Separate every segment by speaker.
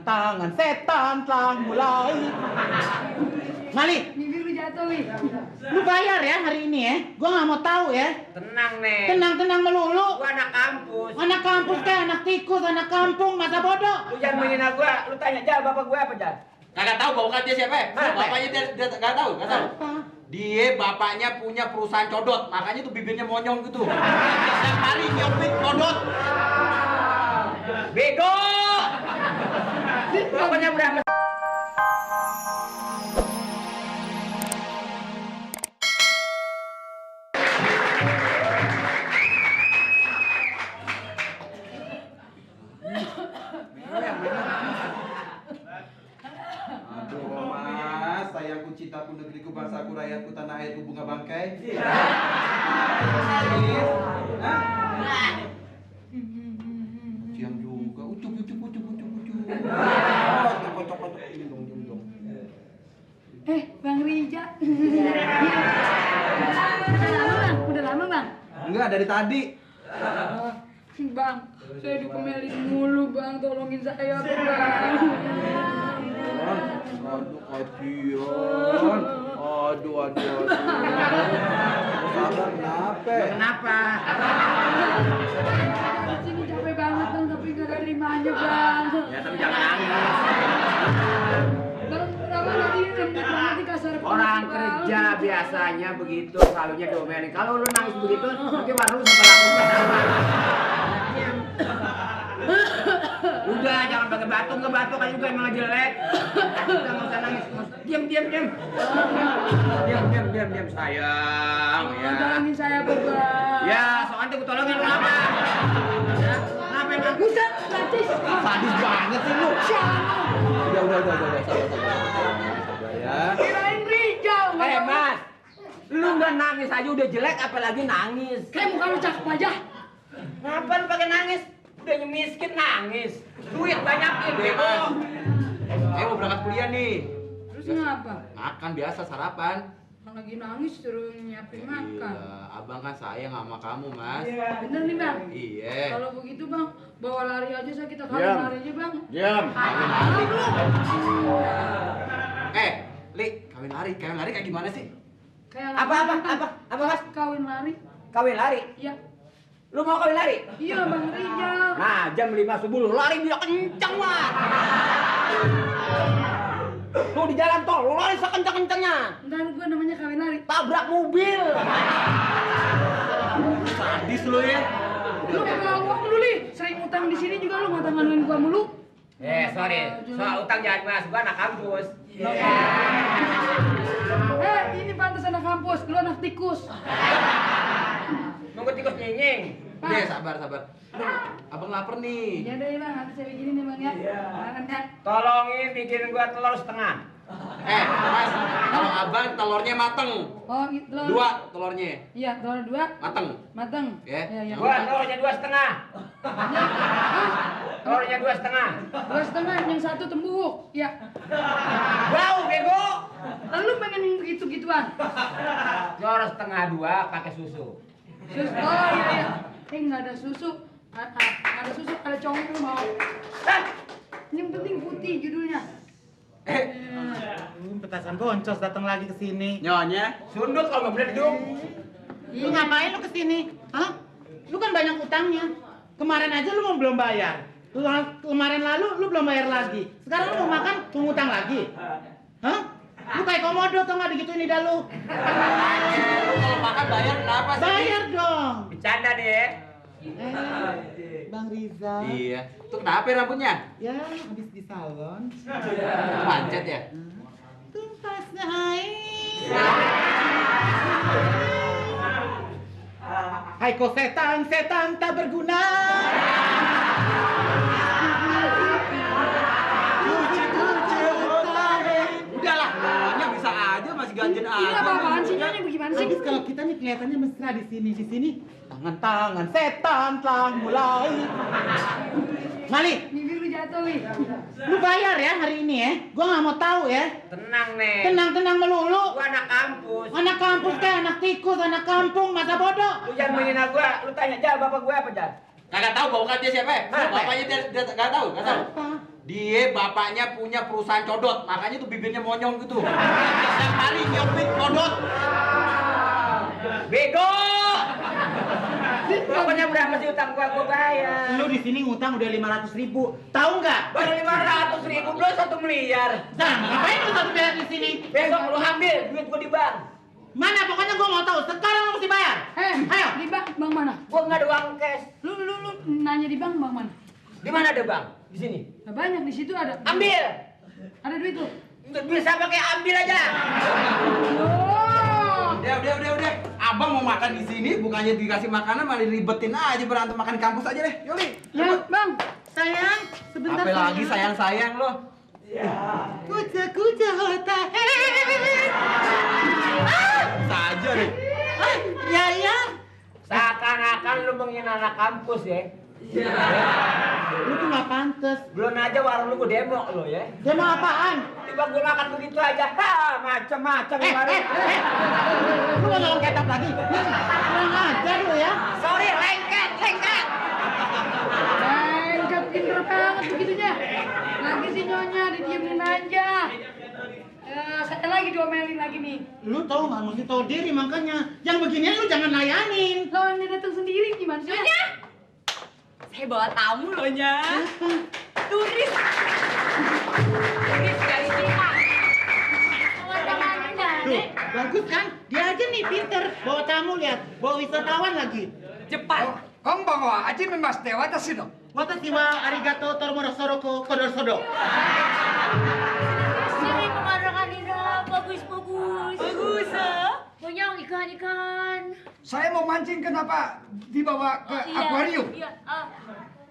Speaker 1: Tangan setan telah mulai. Mali,
Speaker 2: Bibir lu jatuh, Wi.
Speaker 1: lu bayar ya hari ini ya. Gua nggak mau tahu ya.
Speaker 3: Tenang, Nek.
Speaker 1: Tenang melulu.
Speaker 3: Gua anak kampus.
Speaker 1: Anak kampus kayak anak tikus, anak kampung, masa bodoh.
Speaker 3: Lu jangan menghina gua. Lu tanya Jal, bapak gua apa, Jal?
Speaker 4: Kagak tahu bokap dia siapa?
Speaker 3: Mana?
Speaker 4: Bapaknya dia kagak tahu, kagak tahu.
Speaker 1: Apa?
Speaker 4: Dia bapaknya punya perusahaan codot, makanya tuh bibirnya monyong gitu. Setiap hari nyopik codot.
Speaker 3: Bego! Pokoknya berapa?
Speaker 5: Aduh, Mas, sayangku, cintaku, negeriku, bangsaku, rakyatku, tanah airku, bunga bangkai. Ciam juga, ucup. Cokot. Ini dong, diam dong.
Speaker 2: Bang Rija. Udah lama, Bang?
Speaker 5: Enggak, dari tadi.
Speaker 2: Bang, saya dikomelin mulu, Bang. Tolongin saya, Bang.
Speaker 5: Aduh, kasihan. Aduh. Sabar, kenapa?
Speaker 3: Kenapa?
Speaker 2: Di sini capek banget, Bang, tapi gak ada terimanya, Bang.
Speaker 3: Ya, tapi jangan nangis.
Speaker 2: Bang, kenapa tadi lembut banget di kasar banget,
Speaker 3: Orang
Speaker 2: Bang?
Speaker 3: kerja biasanya begitu, selalunya diomelin. Kalau lu nangis begitu, nanti baru lu sampai lakukan apa? Udah, jangan pakai batuk kan juga emang jelek. Udah, nggak usah nangis. Diam. Diam, sayang. Ya.
Speaker 2: Tolongin saya, Bang.
Speaker 3: Ya, soalnya gue tolongin lu apa? Ya, kenapa emang?
Speaker 2: Buset, gratis.
Speaker 5: Sadis banget sih lu. Udah, sabar ya.
Speaker 2: Kirain Rijal, nggak tahu.
Speaker 3: Mas, lu udah nangis aja udah jelek, apalagi nangis.
Speaker 2: Kayak muka lu cakep aja.
Speaker 3: Ngapa lu pakai nangis? Udah miskin nangis. Duit banyakin, bego.
Speaker 4: Mau berangkat kuliah nih.
Speaker 2: Terus ngapa?
Speaker 4: Makan biasa sarapan.
Speaker 2: Orang lagi nangis suruh nyiapin makan.
Speaker 4: Iya, abang kan sayang sama kamu, Mas.
Speaker 2: Bener nih, Bang.
Speaker 4: Iya.
Speaker 2: Kalau begitu, Bang, bawa lari aja saya kita kali
Speaker 3: Diam.
Speaker 2: lari aja, Bang.
Speaker 3: Diam.
Speaker 4: Li, kawin lari kayak gimana sih?
Speaker 2: Kayak
Speaker 3: Apa, Mas?
Speaker 2: Kawin lari.
Speaker 3: Kawin lari?
Speaker 2: Iya.
Speaker 3: Lu mau kawin lari?
Speaker 2: Iya, Bang Rijal.
Speaker 3: Nah, jam 5 subuh lu lari biar kencang, Mas. Lu di jalan tol, lu lari sekencang-kencangnya.
Speaker 2: Ntar gua namanya kawin lari.
Speaker 3: Tabrak mobil.
Speaker 4: Sadis lu ya.
Speaker 2: Lu kalau uang dulu, Li. Sering utang di sini juga lu ngutang-nganuin gua mulu.
Speaker 3: Sorry. Soal utang jangan Mas, gua anak kampus.
Speaker 2: Ini pantas anak kampus, lu anak tikus.
Speaker 3: Nunggu tikus nyinying.
Speaker 4: Udah, sabar. Abang lapar nih.
Speaker 2: Ya deh, Bang, nanti saya bikinin nih, Bang, ya. Makan ya.
Speaker 3: Tolongin bikinin gua telur setengah.
Speaker 4: Mas, kalau abang telurnya mateng.
Speaker 2: Oh, telur.
Speaker 4: 2 telurnya.
Speaker 2: Iya, telur 2.
Speaker 4: Mateng.
Speaker 2: Mateng.
Speaker 4: Ya.
Speaker 2: Iya.
Speaker 3: Gua telurnya 2,5. Telurnya 2,5.
Speaker 2: 2,5, yang satu tembuk. Iya.
Speaker 3: Bau, bego.
Speaker 2: Lalu pengen yang begitu-gituan.
Speaker 3: Telur setengah 2 pakai susu.
Speaker 2: Oh iya. Nggak ada susu. Nggak ada susu, ada congkel mau. Yang penting putih judulnya.
Speaker 1: Petasan boncos datang lagi ke sini.
Speaker 4: Nyonya.
Speaker 3: Sundut kalau nggak bener dong.
Speaker 1: Lu ngapain lu ke sini? Hah? Lu kan banyak utangnya. Kemarin aja lu belum bayar. Kemarin lalu lu belum bayar lagi. Sekarang lu mau makan, mau ngutang lagi. Hah? Lu kayak komodo tuh nggak digituin lidah lu.
Speaker 4: Lu kalau makan bayar kenapa sih?
Speaker 1: Bayar dong.
Speaker 3: Bercanda nih ya.
Speaker 1: Bang Rizal.
Speaker 4: Iya. Itu kenapa rambutnya?
Speaker 1: Ya, habis di salon.
Speaker 4: Pancet ya?
Speaker 1: Tumpasnya air. Hai kau setan tak berguna.
Speaker 4: Udahlah, nyonya bisa aja masih ganjen
Speaker 2: Ini
Speaker 4: aja.
Speaker 2: apa-apaan sih, Nyonya? Bagaimana sih?
Speaker 1: Habis kalau kita nih kelihatannya mesra di sini. Tangan setan telah mulai. Mali,
Speaker 2: Bibir lu jatuh, Wi.
Speaker 1: lu bayar ya hari ini ya. Gua nggak mau tahu ya.
Speaker 3: Tenang nih.
Speaker 1: Tenang melulu.
Speaker 3: Gua anak kampus.
Speaker 1: Anak kampus kayak anak tikus, anak kampung, masa bodoh.
Speaker 3: Lu jangan menghina gua. Lu tanya Jal, bapak gua apa Jal?
Speaker 4: Kagak tahu bapak dia siapa? Bapaknya dia kagak tahu, kagak tahu.
Speaker 1: Apa?
Speaker 4: Dia bapaknya punya perusahaan codot, makanya tuh bibirnya monyong gitu. Setiap hari nyopit codot.
Speaker 3: Bego. Pokoknya berapa sih utang gua bayar.
Speaker 1: Lu di sini ngutang udah 500.000. Tahu nggak?
Speaker 3: Baru 500.000 belum 1 miliar.
Speaker 1: Nah, ngapain lu 1 miliar di sini?
Speaker 3: Besok lu ambil duit gua di bank.
Speaker 1: Mana pokoknya gua mau tahu. Sekarang lu mesti bayar. Ayo.
Speaker 2: Di bank mana?
Speaker 3: Gua nggak ada uang cash.
Speaker 2: Lu nanya di bank mana?
Speaker 3: Di mana ada bank? Di sini.
Speaker 2: Nah, banyak di situ ada.
Speaker 3: Ambil.
Speaker 2: Ada duit tuh.
Speaker 3: Bisa pakai ambil aja.
Speaker 2: Oh.
Speaker 5: Udah. Abang mau makan di sini, bukannya dikasih makanan malah diribetin aja, berantem makan di kampus aja deh. Yuli.
Speaker 2: Ya, Bang.
Speaker 1: Sayang, sebentar.
Speaker 5: Apa lagi sayang-sayang lo?
Speaker 1: Kuca hota.
Speaker 5: Saja deh.
Speaker 1: Ya.
Speaker 3: Seakan-akan lu menghina anak kampus ya.
Speaker 1: Lu tuh nggak pantes.
Speaker 3: Belum aja warung lu gua demo lo ya.
Speaker 1: Dia mau apaan?
Speaker 3: Tiba gua makan begitu aja. Macam-macam warung.
Speaker 1: Lu mau nolong kecap lagi? Kurang ajar lu ya.
Speaker 3: Sorry, lengket.
Speaker 2: Enggak pinter banget begitunya. Lagi si Nyonya didiemin aja. Saya lagi diomelin lagi nih.
Speaker 1: Lu tahu nggak, mesti tahu diri makanya. Yang beginian lu jangan layanin.
Speaker 2: Lawan dia datang sendiri gimana sih?
Speaker 6: Nyonya, saya bawa tamu loh, Nya. Turis dari Cina.
Speaker 1: Tuh, bagus kan? Dia aja nih pinter. Bawa tamu lihat, bawa wisatawan lagi.
Speaker 6: Jepang.
Speaker 7: こんばんは、はじめまして、私の。
Speaker 1: Watashi wa arigato toromorosoro ko kodorsodo.
Speaker 6: Sini pemandangan indah, bagus. Bagus, banyak ikan.
Speaker 7: Saya mau mancing, kenapa dibawa ke akuarium?
Speaker 6: Iya,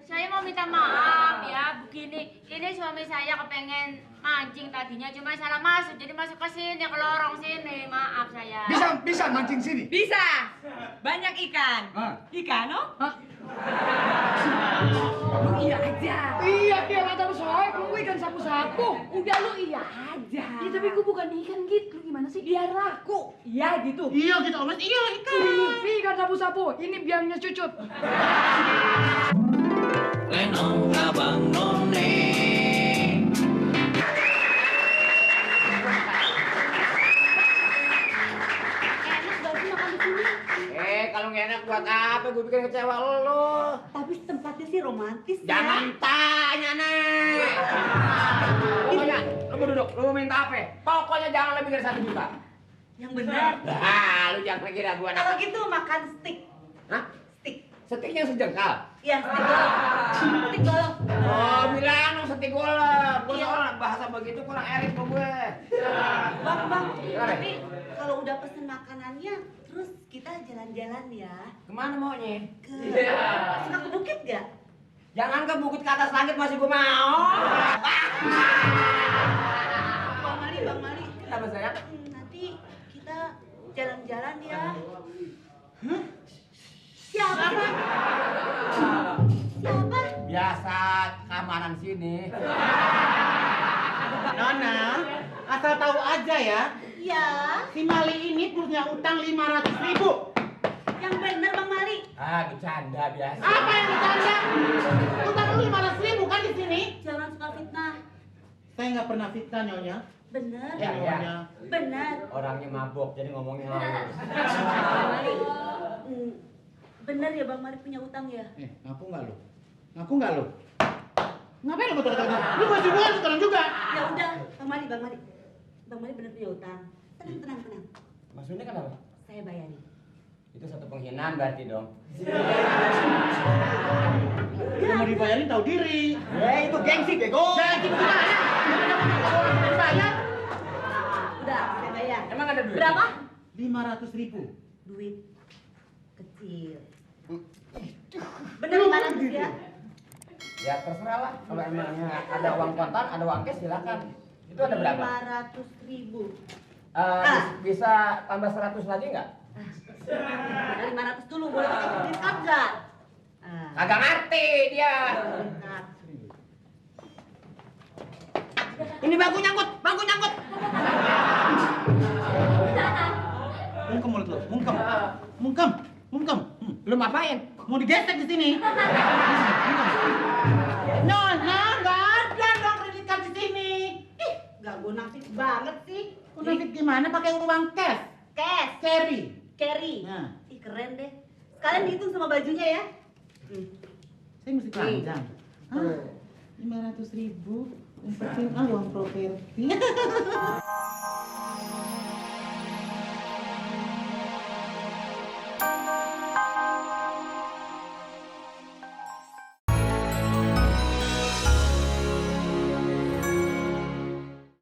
Speaker 6: saya mau minta maaf ya, begini. Ini suami saya kepengen mancing tadinya, cuma salah masuk, jadi masuk ke sini, ke lorong sini. Maaf saya.
Speaker 7: Bisa mancing sini?
Speaker 6: Bisa. Banyak ikan.
Speaker 7: Ah.
Speaker 6: Ikan, no?
Speaker 2: Hah?
Speaker 6: Lu iya aja.
Speaker 2: Iya, kata lu soalnya lu ikan sapu-sapu.
Speaker 6: Udah lu iya aja.
Speaker 2: Ya tapi gua bukan ikan gitu, lu gimana sih?
Speaker 6: Biar laku. Iya gitu.
Speaker 1: Iya gitu, Mas. Iya, ikan.
Speaker 2: Ini ikan sapu-sapu, ini biangnya cucut.
Speaker 8: Lenong abang none.
Speaker 6: Enak gak sih makan di sini?
Speaker 3: Kalau nggak enak buat apa gue bikin kecewa lo.
Speaker 6: Tapi tempatnya sih romantis ya.
Speaker 3: Jangan tanya, Nek. Pokoknya lu mau duduk, lu mau minta apa? Pokoknya jangan lebih dari 1 juta.
Speaker 6: Yang benar.
Speaker 3: Lu jangan kira gua
Speaker 6: Kalau
Speaker 3: anak.
Speaker 6: gitu makan steak.
Speaker 3: Hah?
Speaker 6: Steak.
Speaker 3: Steaknya sejengkal.
Speaker 6: Iya, steak golong. Steak golong.
Speaker 3: Oh, bilang dong steak golong. Gua soalnya bahasa begitu kurang elit kok gue.
Speaker 6: Bang,
Speaker 3: Gimana?
Speaker 6: tapi kalau udah pesen makanannya, terus kita jalan-jalan ya.
Speaker 3: Kemana maunya?
Speaker 6: Suka ke bukit gak?
Speaker 3: Jangan ke bukit ke atas langit masih gua mau.
Speaker 6: Bang Mali.
Speaker 3: Kenapa sayang?
Speaker 6: Nanti kita jalan-jalan ya. Siapa?
Speaker 3: Biasa keamanan sini.
Speaker 1: Nona, asal tahu aja ya.
Speaker 6: Ya,
Speaker 1: Si Mali ini punya utang 500.000.
Speaker 6: yang bener Bang Mali.
Speaker 3: Bercanda biasa.
Speaker 1: Apa yang bercanda? Utang lu 500.000 kan di sini?
Speaker 6: Jangan suka fitnah.
Speaker 1: Saya nggak pernah fitnah, Nyonya.
Speaker 6: Bener.
Speaker 3: Ya.
Speaker 1: Nyonya.
Speaker 6: Bener.
Speaker 3: Orangnya mabok jadi ngomongnya halus.
Speaker 6: Bang Mali. Bener ya Bang Mali punya utang ya?
Speaker 1: Ngaku nggak lu? Ngaku nggak lu? Ngapain lu kata-kata? Lu masih bukan sekarang juga.
Speaker 6: Ya udah, Bang Mali. Bang Mali bener punya utang. Tenang.
Speaker 3: Maksudnya kenapa?
Speaker 6: Saya bayarin.
Speaker 3: Itu satu penghinaan berarti dong.
Speaker 1: Lu mau dibayarin tahu diri.
Speaker 3: Itu gengsi bego.
Speaker 1: Jangan gitu gimana? Orang bayar
Speaker 6: Udah, saya bayar.
Speaker 3: Emang ada duit?
Speaker 6: Berapa?
Speaker 1: 500.000.
Speaker 6: Duit kecil. Bener 500 ya?
Speaker 3: Ya terserah lah. Kalau emangnya ada uang kontan, ada uang cash silakan. Itu ada berapa?
Speaker 6: 500.000.
Speaker 3: Bisa tambah 100 lagi nggak?
Speaker 6: Ada 500 dulu, boleh pakai kredit card nggak?
Speaker 3: Kagak ngerti dia. Ini bangku nyangkut.
Speaker 1: Mungkem mulut lu, mungkem.
Speaker 3: Lu ngapain?
Speaker 1: Mau digesek di sini. Nona, nggak ada dong kredit card di sini. Ih,
Speaker 9: Gak bonafit banget sih.
Speaker 1: kredit gimana pakai uang cash?
Speaker 9: Cash,
Speaker 1: Carry.
Speaker 9: carry.
Speaker 1: Nah,
Speaker 9: Ih keren deh. Sekalian dihitung sama bajunya ya.
Speaker 1: saya mesti panjang. Hah? 500.000 umpetin uang properti.